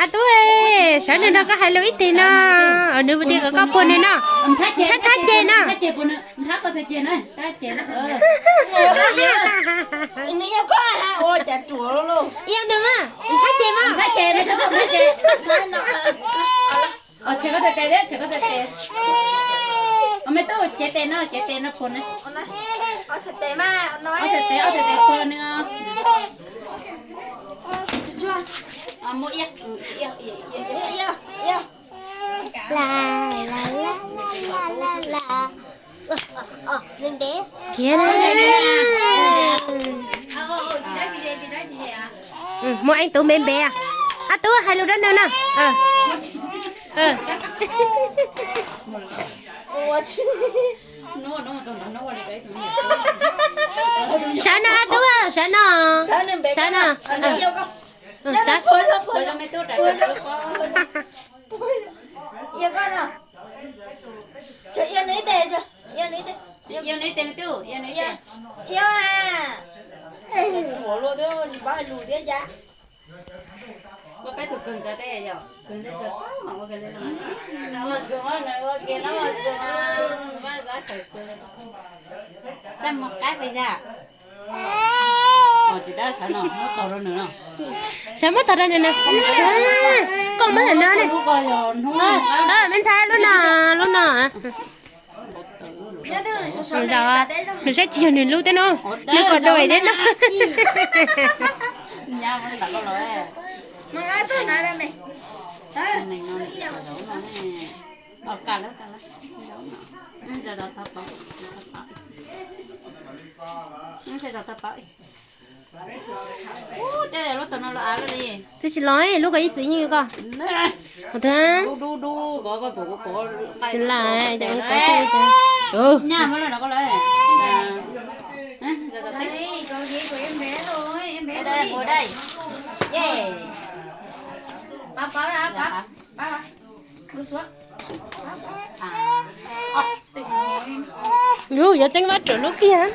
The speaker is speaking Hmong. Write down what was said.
A tub, sawv nws nrog koj hais lus ib teg no. Nws tias kom koj puag nws no. Nthab thab ces no. Yog nws mas, nthab ces mas. Me tub, cev tes no, cev tes no puag nws. Ob txhais tes, ob txhais tes puag nws. Khiav na. Muaj eeb tub npe npe. A tub, hais lus rau nws no. Sawv no a tub, sawv no. Sawv no. Ua peb tug kawg ntawd tej yom, kawg ntawd kawg, ua kawg ntawd, ua kawg ntawd, ua kawg ntawd, vaj zab kawg kawg. Txaj muag qaib pes yag. Tsis dab sawv no muab tog rau nws no. Sawv muab tog rau nws no. Koj muab ntawm no ne. Me ntxhais, lub no, lub no. Nws saib tsis yog nws lub teb no, nws kom dua teb no. Twb tsis los, lub ko ib txwm yeej ko. Tsis laj, Yus yuav txeeb vaj ruam lub kiag.